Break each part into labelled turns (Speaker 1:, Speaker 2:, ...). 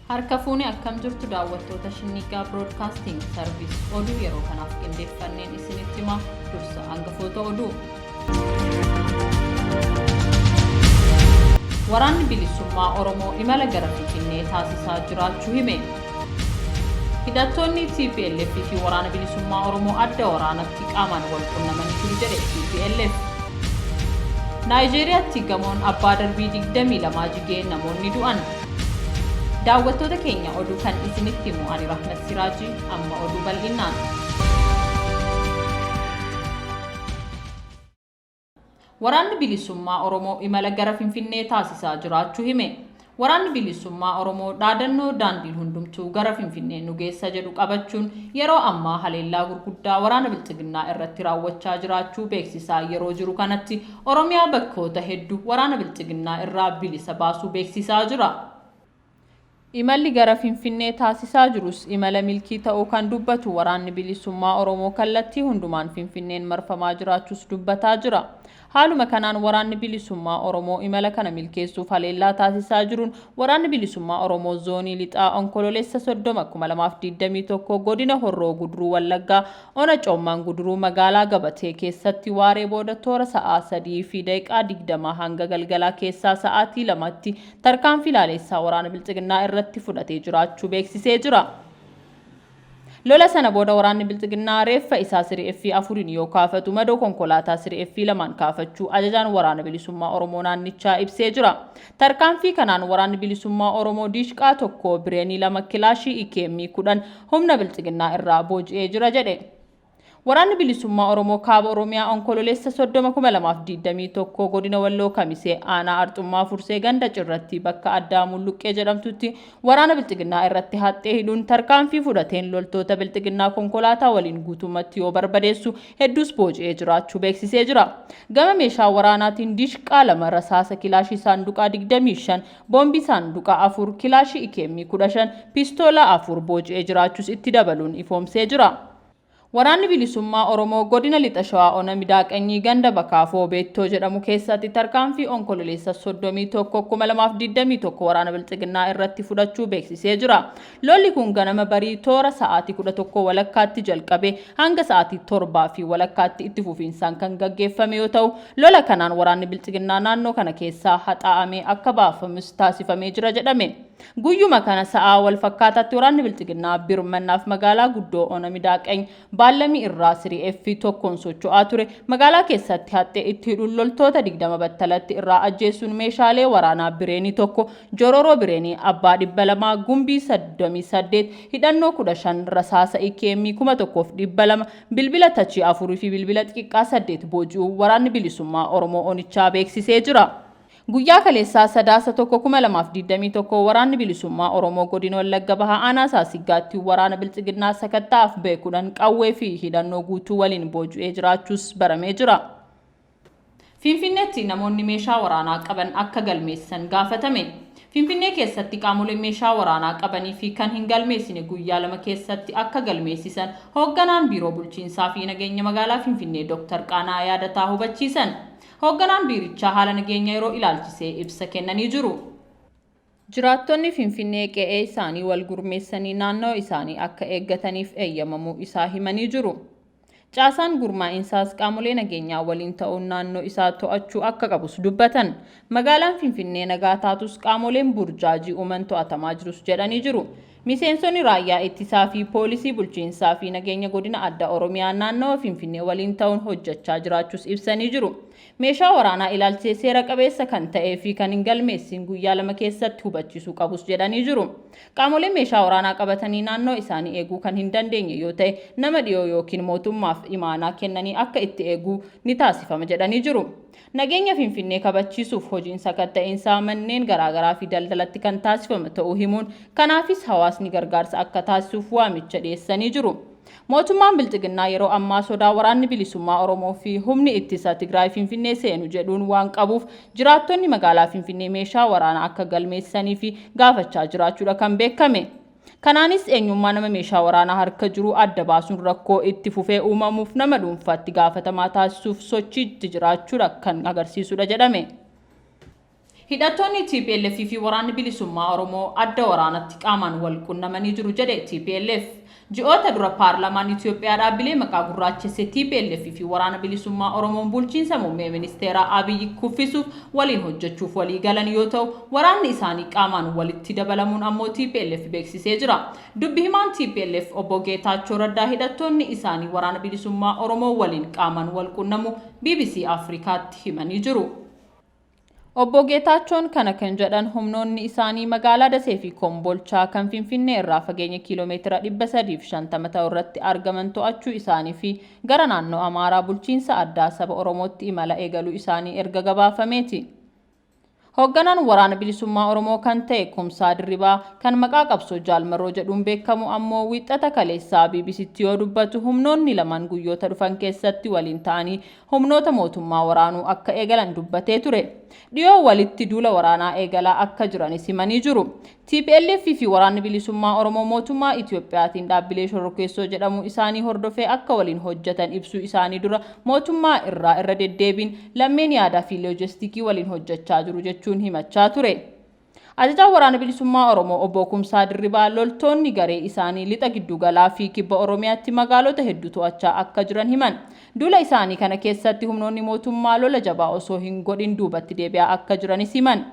Speaker 1: Harka fuune akkam jirtu daawwattoota Shinnigaa Broadcasting Service oduu yeroo kanaaf qindeeffanneen isinitti hima dursa hangafoota oduu. Waraanni Bilisummaa Oromoo imala gara Finfinnee taasisaa jiraachuu hime. Hidhattoonni TPLF fi Waraana Bilisummaa Oromoo adda waraanatti qaamaan wal qunnamanii jiru jedhe TPLF. Naayijeeriyaatti gamoon abbaa darbii 22 jigee namoonni du'an. Daawwattoota keenya oduu kan isinitti himu ani Rahmat Siraaji amma oduu bal'innaan. Waraanni Bilisummaa Oromoo imala gara Finfinnee taasisaa jiraachuu hime. Waraanni Bilisummaa Oromoo dhaadannoo daandiin hundumtuu gara Finfinnee nu geessa jedhu qabachuun yeroo ammaa haleellaa gurguddaa waraana Bilxiginnaa irratti raawwachaa jiraachuu beeksisaa yeroo jiru kanatti Oromiyaa bakkoota hedduu waraana Bilxiginnaa irraa bilisa baasuu beeksisaa jira. Imalli gara Finfinnee taasisaa jirus imala milkii ta'uu kan dubbatu Waraanni Bilisummaa Oromoo kallattii hundumaan Finfinneen marfamaa jiraachuus dubbataa jira. Haaluma kanaan Waraanni Bilisummaa Oromoo imala kana milkeessuuf haleellaa taasisaa jiruun Waraanni Bilisummaa Oromoo Zoonii Lixaa Onkololeessa 30, 2021 Godina Horroo Guduruu Wallaggaa Ona Coommaan Guduruu magaalaa Gabatee keessatti waaree booda toora sa'aa 3:20 hanga galgalaa keessaa sa'aatii 2tti tarkaanfii laaleessaa waraana Bilxiginnaa irratti fudhatee jiraachuu beeksisee jira. Lola sana booda waraanni Bilxiginnaa reeffa isaa siri'effii afuriin yoo kaafatu madoo konkolaataa siri'effii lamaan kaafachuu ajajaan waraana bilisummaa Oromoo naannichaa ibsee jira. Tarkaanfii kanaan waraanni bilisummaa Oromoo diishqaa 1, bireenii 2, kilaashii IKM 10 humna Bilxiginnaa irraa booji'ee jira jedhe. Waraanni Bilisummaa Oromoo Kaaba Oromiyaa Onkololeessa 30,2021 Godina Walloo Kamisee Aanaa Arxummaa Fursee ganda Cirratti bakka addaa Mulluqqee jedhamtutti waraana Bilxiginnaa irratti haxxee hidhuun tarkaanfii fudhateen loltoota Bilxiginnaa konkolaataa waliin guutummatti yoo barbadeessu hedduus booji'ee jiraachuu beeksisee jira. Gama meeshaa waraanaatiin Diishqaa 2, rasaasa kilaashii saanduqaa 25, boombii saanduqaa 4, kilaashii IKM 15, piistoola 4 booji'ee jiraachuus itti dabaluun ifoomsee jira. Waraanni Bilisummaa Oromoo Godina Lixa Shawaa Ona Midaaqanyii ganda Bakaafoo Beettoo jedhamu keessatti tarkaanfii Onkololeessa 31, 2021 waraana Bilxiginnaa irratti fudhachuu beeksisee jira. Lolli kun ganama barii toora sa'aatii 11 walakkaatti jalqabee hanga sa'aatii 7 fi walakkaatti itti fufiinsaan kan gaggeeffame yoo ta'u, lola kanaan waraanni Bilxiginnaa naannoo kana keessaa haxaa'amee akka baafamus taasifamee jira jedhame. Guyyuma kana sa'aa wal fakkaataatti waraanni Bilxiginnaa birmannaaf magaalaa guddoo Ona Midaaqany Baallamii irraa sirii F tokkoon socho'aa ture magaalaa keessatti haxxee itti hidhuun loltoota 20 battalatti irraa ajjeessuun meeshaalee waraanaa Bireenii 1, Jororoo Bireenii abbaa 200, Gumbii 38, hidhannoo 15, rasaasa IKM 1200, bilbila tachii 4 fi bilbila xixiqqaa 8 booji'uu Waraanni Bilisummaa Oromoo Onichaa beeksisee jira. Guyyaa kaleessaa Sadaasa 1,2021 Waraanni Bilisummaa Oromoo Godina Wallagga Bahaa Aanaa Saasiggaatti waraana Bilxiginnaa sakatta'aaf ba'e 10 qawwee fi hidhannoo guutuu waliin booji'ee jiraachuus baramee jira. Finfinneetti namoonni meeshaa waraanaa qaban akka galmeessan gaafatame. Finfinnee keessatti qaamoleen meeshaa waraanaa qabanii fi kan hin galmeessine guyyaa 2 keessatti akka galmeessisan hoogganaan Biiroo Bulchiinsaa fi Nageenya Magaalaa Finfinnee Dr. Qaana'aa Yaadataa hubachiisan. Hoogganaan biirichaa haala nageenya yeroo ilaalchisee ibsa kennanii jiru. Jiraattonni Finfinnee qe'ee isaanii wal gurmeessanii naannawa isaanii akka eeggataniif eeyyamamuu isaa himanii jiru. Caasaan gurmaa'insaas qaamolee nageenyaa waliin ta'uun naannoo isaa to'achuu akka qabus dubbatan. Magaalaan Finfinnee nagaa taatus qaamoleen burjaajii uuman to'atamaa jirus jedhanii jiru. Miseensonni Raayyaa Ittisaa fi Poolisii Bulchiinsaa fi Nageenya Godina Addaa Oromiyaa naannawa Finfinnee waliin ta'uun hojjechaa jiraachuus ibsanii jiru. Meeshaa waraanaa ilaalchisee seera qabeessa kan ta'ee fi kan hin galmeessiin guyyaa 2 keessatti hubachiisuu qabus jedhanii jiru. Qaamoleen meeshaa waraanaa qabatanii naannoo isaanii eeguu kan hin dandeenye yoo ta'e nama dhiyoo yookiin mootummaaf imaanaa kennanii akka itti eeguu ni taasifama jedhanii jiru. Nageenya Finfinnee kabachiisuuf hojiin sakatta'iinsaa manneen garaagaraa fi daldalatti kan taasifama ta'uu himuun, kanaafis hawaasni gargaarsa akka taasisuuf waamicha dhiyeessanii jiru. Mootummaan Bilxiginnaa yeroo ammaa sodaa Waraanni Bilisummaa Oromoo fi Humni Ittisa Tigraay Finfinnee seenu jedhuun waan qabuuf jiraattonni magaalaa Finfinnee meeshaa waraanaa akka galmeessaniifi gaafachaa jiraachuudha kan beekame. Kanaanis eenyummaa nama meeshaa waraanaa harka jiruu adda baasuun rakkoo itti fufee uumamuuf nama dhuunfaatti gaafatamaa taasisuuf sochiitti jiraachuudha kan agarsiisudha jedhame. Hidhattoonni TPLF fi Waraanni Bilisummaa Oromoo adda waraanatti qaamaan wal qunnamanii jiru jedhe TPLF. Ji'oota dura paarlaamaan Itoophiyaa dhaabbilee maqaa gurraachesse TPLF fi Waraana Bilisummaa Oromoon bulchiinsa muummee ministeeraa Abiyyi kuffisuuf waliin hojjechuuf walii galan yoo ta'u, waraanni isaanii qaamaan walitti dabalamuun ammoo TPLF beeksisee jira. Dubbi himaan TPLF obbo Geetaachoo Raddaa hidhattoonni isaanii Waraana Bilisummaa Oromoo waliin qaamaan wal qunnamu BBC Afrikaatti himanii jiru. Obbo Geetaachoon kana kan jedhan humnoonni isaanii magaalaa Dasee fi Kombolchaa kan Finfinnee irraa fageenya kiiloomeetira 350 ta'u irratti argaman to'achuu isaanii fi gara naannoo Amaaraa bulchiinsa addaa saba Oromootti imala eegaluu isaanii erga gabaafameeti. Hoogganaan Waraana Bilisummaa Oromoo kan ta'e Kumsaa Dirribaa kan maqaa qabsoo Jaal Marroo jedhuun beekamu ammoo Wiixata kaleessaa BBCtti yoo dubbatu humnoonni lamaan guyyoota dhufan keessatti waliin ta'anii humnoota mootummaa waraanuu akka eegalan dubbatee ture. Dhiyoo walitti duula waraanaa eegalaa akka jiranis himanii jiru. TPLF fi Waraanni Bilisummaa Oromoo mootummaa Itoophiyaatiin dhaabbilee shororkeessoo jedhamuu isaanii hordofee akka waliin hojjetan ibsuu isaanii dura mootummaa irraa irra deddeebiin lammeen yaadaa fi loojistikii waliin hojjechaa jiru jechuun himachaa ture. Ajajaan Waraana Bilisummaa Oromoo Obbo Kumsaa Dirribaa loltoonni garee isaanii lixa gidduugalaa fi kibba Oromiyaatti magaalota hedduu to'achaa akka jiran himan. Duula isaanii kana keessatti humnoonni mootummaa lola jabaa osoo hin godhin duubatti deebi'aa akka jiranis himan.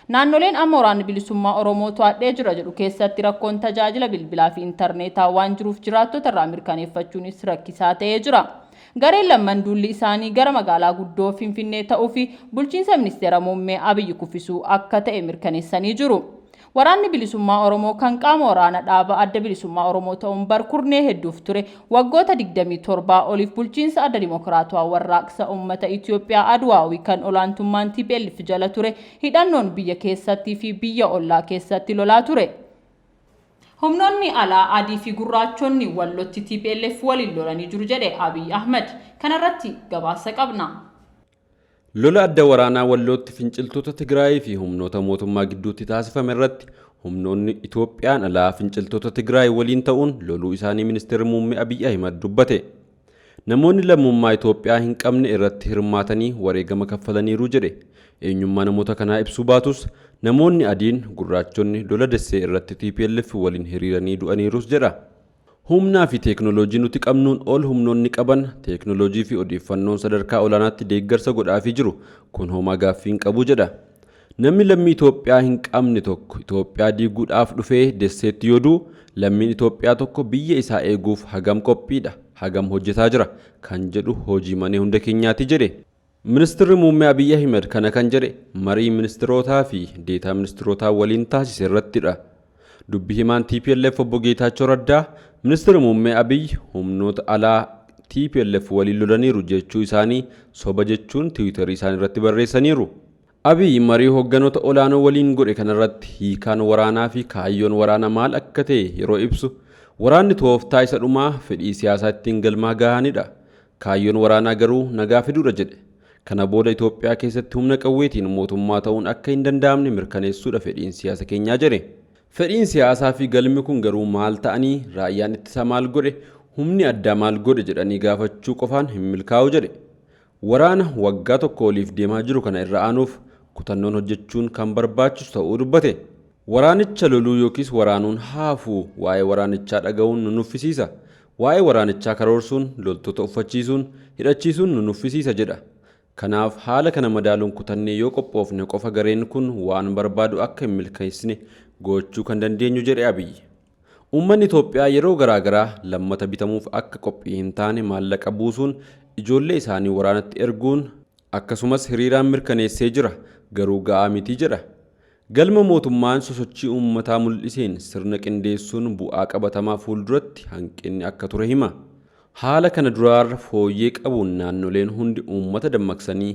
Speaker 1: Naannoleen amma Waraanni Bilisummaa Oromoo to'adhee jira jedhu keessatti rakkoon tajaajila bilbilaa fi intarneetaa waan jiruuf jiraattota irraa mirkaneeffachuunis rakkisaa ta'ee jira. Gareen lamman duulli isaanii gara magaalaa guddoo Finfinnee ta'uu fi bulchiinsa ministeera muummee Abiyyi kuffisuu akka ta'e mirkaneessanii jiru. Waraanni Bilisummaa Oromoo kan qaama waraana dhaaba Adda Bilisummaa Oromoo ta'uun barkurnee hedduuf ture waggoota 27 oliif bulchiinsa Adda Dimokiraatawaa Warraaqsa Uummata Itoophiyaa Adwaawii kan olaantummaan TPLF jala ture hidhannoon biyya keessattii fi biyya ollaa keessatti lolaa ture. Humnoonni alaa adii fi gurraachonni Wallotti TPLF waliin lolanii jiru jedhe Abiy Ahmed. Kanarratti gabaasa qabna.
Speaker 2: Lola adda waraanaa Wallootti finciltoota Tigraayii fi humnoota mootummaa gidduutti taasifame irratti humnoonni Itoophiyaan alaa finciltoota Tigraay waliin ta'uun loluu isaanii ministeerri muummee Abiy Ahimad dubbate. Namoonni lammummaa Itoophiyaa hin qabne irratti hirmaatanii wareegama kaffalaniiru jedhe. Eenyummaa namoota kanaa ibsuu baatus namoonni adiin gurraachonni lola Dessee irratti TPLF waliin hiriiranii du'aniirus jedha. Humnaa fi teeknooloojii nuti qabnuun ol humnoonni qaban teeknooloojii fi odeeffannoon sadarkaa olaanaatti deeggarsa godhaafii jiru. Kun homaa gaaffii hin qabu jedha. Namni lammii Itoophiyaa hin qabne tokko Itoophiyaa diiguudhaaf dhufee Desseetti yoo du'u, lammiin Itoophiyaa tokko biyya isaa eeguuf hagam qophiidha, hagam hojjetaa jira kan jedhu hojii manee hunda keenyaati jedhe. Ministirri Muummee Abiy Ahimed kana kan jedhe marii ministirootaa fi deetaa ministirootaa waliin taasise irrattidha. Dubbi himaan TPLF obbo Geetaachoo Raddaa Ministirri Muummee Abiy humnoota alaa TPLF waliin lolaniiru jechuu isaanii soba jechuun tiwiitarii isaanii irratti barreessaniiru. Abiy marii hoogganoota olaanoo waliin godhe kanarratti hiikaan waraanaa fi kaayyoon waraanaa maal akka ta'e yeroo ibsu, waraanni tooftaa isa dhumaa fedhii siyaasaa ittiin galmaa gahanidha. Kaayyoon waraanaa garuu nagaa fiduudha jedhe. Kana booda Itoophiyaa keessatti humna qawweetiin mootummaa ta'uun akka hin danda'amne mirkaneessuudha fedhiin siyaasa keenyaa jedhe. Fedhiin siyaasaa fi galmi kun garuu maal ta'anii, raayyaan ittisaa maal godhe, humni addaa maal godhe jedhanii gaafachuu qofaan hin milkaa'u jedhe. Waraana waggaa tokko oliif deemaa jiru kana irra aanuuf kutannoon hojjechuun kan barbaachisu ta'uu dubbate. Waraanicha loluu yookiis waraanuun haa hafuu waa'ee waraanichaa dhaga'uun nu nuffisiisa. Waa'ee waraanichaa karoorsuun, loltoota uffachiisuun, hidhachiisuun nu nuffisiisa jedha. Kanaaf haala kana madaaluun kutannee yoo qophoofne qofa gareen kun waan barbaadu akka hin milkeessine gochuu kan dandeenyu jedhe Abiy. Uummanni Itoophiyaa yeroo garaa garaa lammata bitamuuf akka qophii hin taane maallaqa buusuun, ijoollee isaanii waraanatti erguun, akkasumas hiriiraan mirkaneessee jira, garuu ga'aa miti jedha. Galma mootummaan sosochii uummataa mul'iseen sirna qindeessuun bu'aa qabatamaa fuulduratti hanqinni akka ture hima. Haala kana duraarra fooyyee qabuun naannoleen hundi uummata dammaqsanii,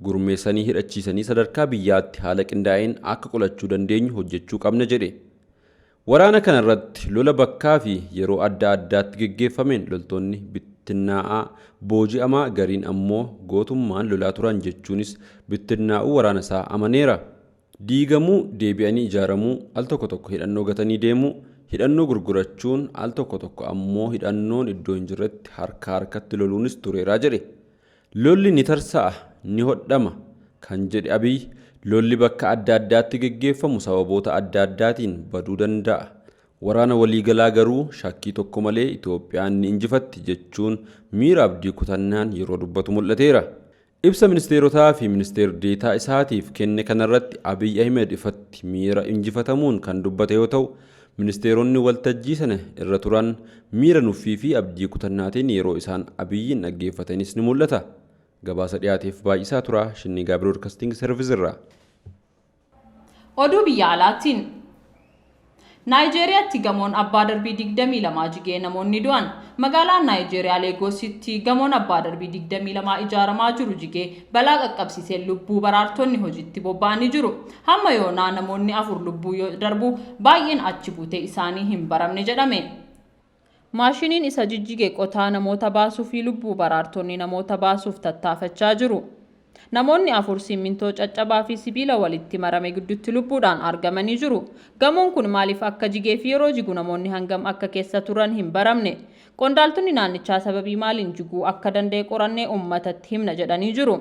Speaker 2: gurmeessanii hidhachiisanii sadarkaa biyyaatti haala qindaa'een akka qolachuu dandeenyu hojjechuu qabna jedhe. Waraana kana irratti lola bakkaa fi yeroo adda addaatti geggeeffameen loltoonni bittinnaa'aa, booji'amaa gariin ammoo gootummaan lolaa turan jechuunis bittinnaa'uu waraana isaa amaneera. Diigamuu, deebi'anii ijaaramuu, al tokko tokko hidhannoo gatanii deemuu, hidhannoo gurgurachuun, al tokko tokko ammoo hidhannoon iddoo hin jirretti harka harkatti loluunis tureera jedhe. Lolli ni tarsa'a, ni hodhama, kan jedhe Abiy, Lolli bakka adda addaatti geggeeffamu sababoota adda addaatiin baduu danda'a. Waraana waliigalaa garuu shakkii tokko malee Itoophiyaan ni injifatti jechuun miira abdii kutannaan yeroo dubbatu mul'ateera. Ibsa ministeerotaa fi ministeer deetaa isaatiif kenne kanarratti Abiy Ahmed ifatti miira injifatamuun kan dubbate yoo ta'u, ministeeronni waltajjii sana irra turan miira nuffii fi abdii kutannaatiin yeroo isaan Abiyyiin dhaggeeffatanis ni mul'ata. Gabaasa dhiyaateef Baay'isaa Turaa, Shinnigaa Biroodkasting Service irraa.
Speaker 1: Oduu biyya alaatiin Naayijeeriyaatti gamoon abbaa darbii 22 jigee namoonni du'an. Magaalaa Naayijeeriyaa Leegoositti gamoon abbaa darbii 22 ijaaramaa jiru jigee balaa qaqqabsiisee lubbuu baraartonni hojiitti bobba'anii jiru. Hamma yoonaa namoonni 4 lubbuu yoo darbu baay'een achi buutee isaanii hin baramne jedhame. Maashiniin isa jijjige qotaa namoota baasuu fi lubbuu baraartonni namoota baasuuf tattaafachaa jiru. Namoonni 4 simmintoo caccabaa fi sibiila walitti marame gidduutti lubbuudhaan argamanii jiru. Gamoon kun maaliif akka jigee fi yeroo jigu namoonni hangam akka keessa turan hin baramne. Qondaaltonni naannichaa sababii maaliin jiguu akka danda'e qorannee uummatatti himna jedhanii jiru.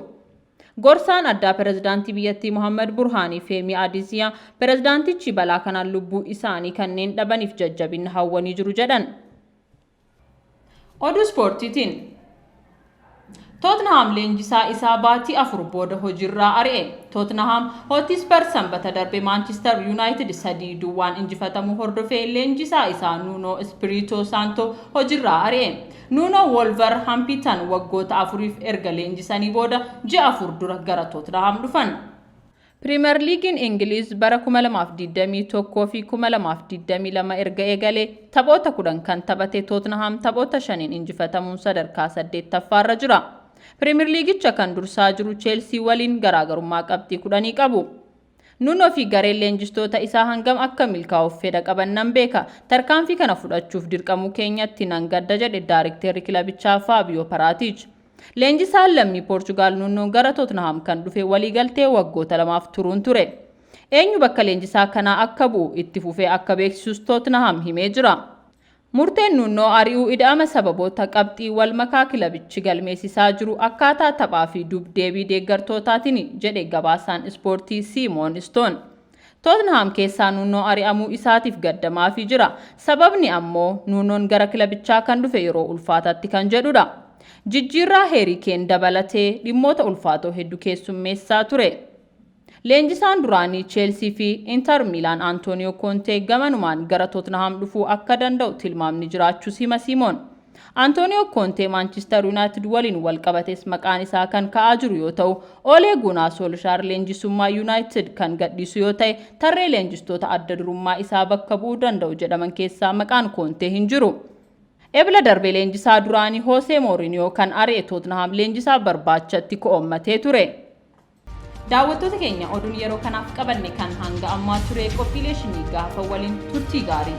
Speaker 1: Gorsaan addaa pirezidaantii biyyattii Mohammad Burhaanii Feemii Adisiyaa pirezidaantichi balaa kanaan lubbuu isaanii kanneen dhabaniif jajjabina hawwanii jiru jedhan. Oduu ispoortiitiin Tottenham leenjisaa isaa baatii 4 booda hojiirraa ari'e. Tottenham Hotspur sanbata darbe Manchester United 3-0 injifatamuu hordofee leenjisaa isaa Nuno Espirito Santo hojiirraa ari'e. Nuno Wolverhampton waggoota 4 erga leenjisanii booda ji'a 4 dura gara Tottenham dhufan. Piriimer Liigiin Ingiliiz bara 2021 fi 2022 erga eegalee taphoota 10 kan taphate Tottenham taphoota 5 injifatamuun sadarkaa 8ffaarra jira. Piriimer Liigicha kan dursaa jiru Cheelsii waliin garaagarummaa qabxii 10 qabu. Nuunoo fi gareen leenjistoota isaa hangam akka milkaa'uuf fedha qaban nan beeka. Tarkaanfii kana fudhachuuf dirqamuu keenyatti nan gadda jedhe daarikteerri kilabichaa Faabiyoo Paraatiich. Leenjisaan lammii Poorchugaal Nuunoon gara Tottenham kan dhufe waliigaltee waggoota 2 turuun ture. Eenyu bakka leenjisaa kanaa akka bu'u itti fufee akka beeksisus Tottenham himee jira. Murteen Nuunoo ari'uu ida'ama sababoota qabxii wal makaa kilabichi galmeessisaa jiru akkaataa taphaa fi dubdeebii deeggartootaatiin jedhe gabaasaan ispoortii Siimoon Stoon. Tottenham keessaa Nuunoo ari'amuu isaatiif gaddamaafii jira. Sababni ammoo Nuunoon gara kilabichaa kan dhufe yeroo ulfaataatti kan jedhudha. Jijjiirraa Heerii Keen dabalatee dhimmoota ulfaatoo hedduu keessummeessaa ture. Leenjisaan duraanii Cheelsii fi Inter Miilaan Antonio Conte gamanumaan gara Tottenham dhufuu akka danda'u tilmaamni jiraachuu hima Simoon. Antonio Conte Manchester United waliin wal qabates maqaan isaa kan ka'aa jiru yoo ta'u, Ole Gunnar Solskjaer leenjisummaa United kan gadhiisu yoo ta'e, tarree leenjistoota adda durummaa isaa bakka bu'uu danda'u jedhaman keessaa maqaan Conte hin jiru. Ebla darbe leenjisaa duraanii Jose Mourinho kan ari'e Tottenham leenjisaa barbaachatti ko'ommatee ture. Daawwattoota keenya oduun yeroo kanaaf qabanne kan hanga ammaa ture qophiilee shinii gaafa waliin turtii gaarii.